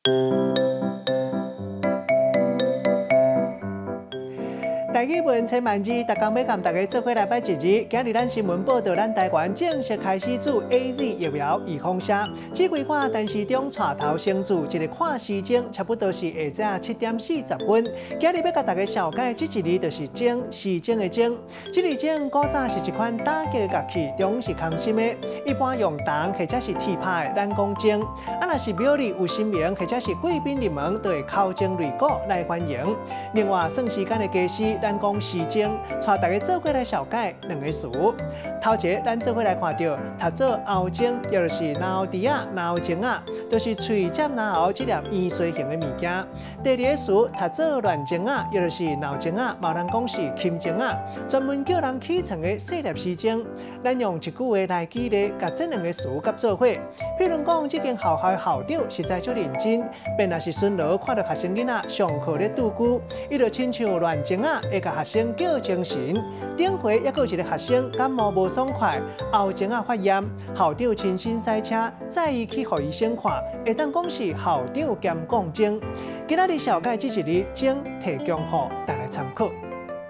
台語文千萬字，逐工欲共大家做伙來掰一字。今日咱新聞報道，咱台灣正式開始注 AZ 疫苗預防射。指揮官陳時中帶頭先注，一個看時鐘，差不多是下晝7點40分。今日欲共大家紹介這一字，就是鐘，時鐘的鐘。這字鐘古早是一款打擊樂器，中是空心的，一般用銅或者是鐵拍的，咱講鐘。啊，若是廟裡有神明或者是貴賓入門，就會敲鐘擂鼓來歡迎。另外，算時間的家私，咱講時鐘，帶大家做伙來紹介兩个詞。頭一个，咱做伙來看著，讀做喉鐘，也就是嚨喉豬仔、嚨喉鐘仔，就是喙接嚨喉這粒圓錐形的物件。第二个詞讀做亂鐘仔，也就是鬧鐘仔，嘛有人講是琴鐘仔，專門叫人起床的細粒時鐘。咱用一句話來舉例，共這兩个詞佮做伙。譬如講，這間學校的校長實在足認真，便若是巡邏看著學生囡仔上課咧拄龜，伊就親像亂鐘仔，會共學生叫精神。頂回猶閣有一个學生感冒無爽快，喉鐘仔發炎，校長親身駛車載伊去予醫生看，會當講是校長兼摃鐘。今仔日紹介這一字鐘，提供予大家參考。